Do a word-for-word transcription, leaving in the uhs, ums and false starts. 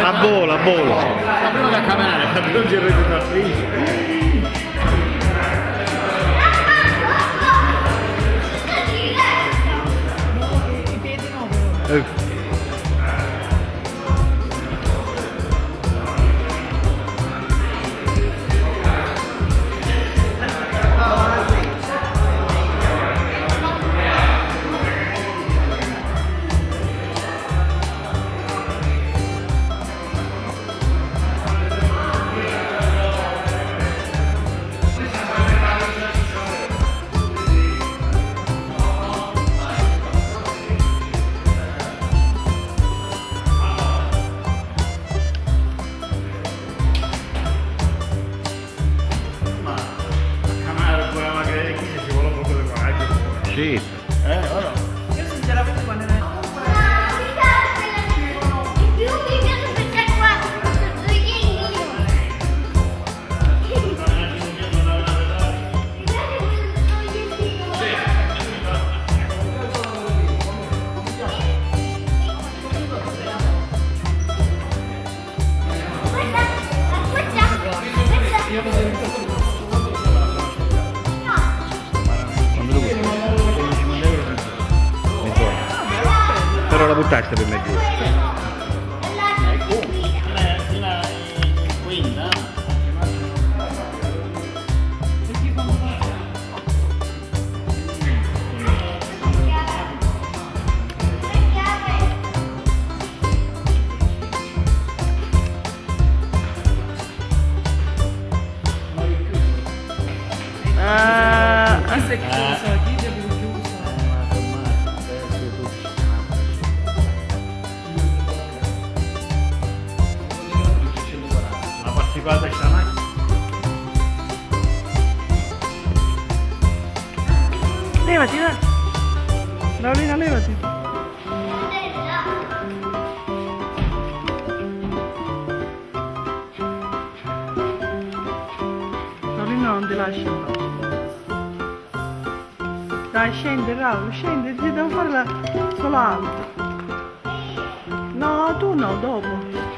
A vola, a vola. Ma prima da camminare, ma non c'è registratrice. Eh. Ma a camminare pure la magre, qui ci vuole un poco di coraggio. Sì. Eh, ora. Io sinceramente quando ero... Quantu lu custa? Mezz'ora. Però la buttasti pi mezz'ura. Ah, ah. Chi s'è chiusa? Chi c'è più chiusa? La partecipata sta macchina. Levati, va. Paolina, levati. Paolina non ti lascia andare. Dai, scendi, Raul, scendi, ti devo fare la sola alta. No, tu no, dopo.